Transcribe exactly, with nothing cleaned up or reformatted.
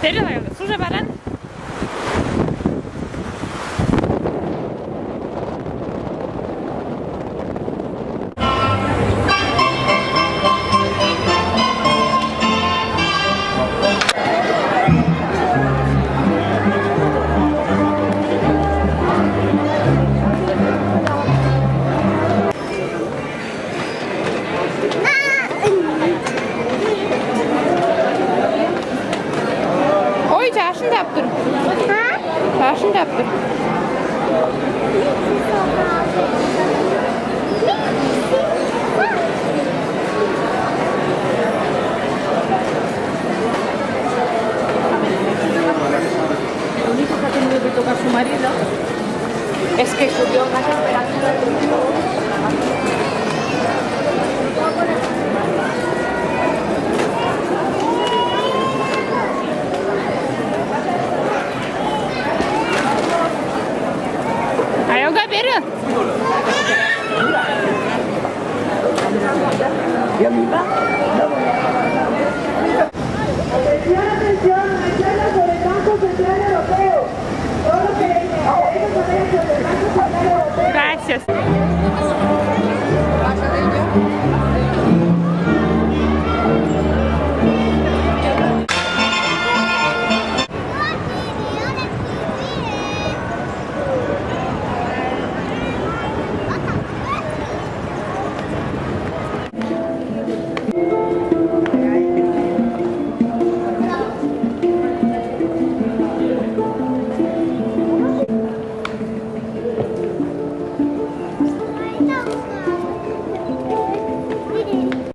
Tere, służę baran. Oi, taşın taptır. Ha? Taşın taptır. Lo único que ha tenido que tocar su marido es que subió la temperatura.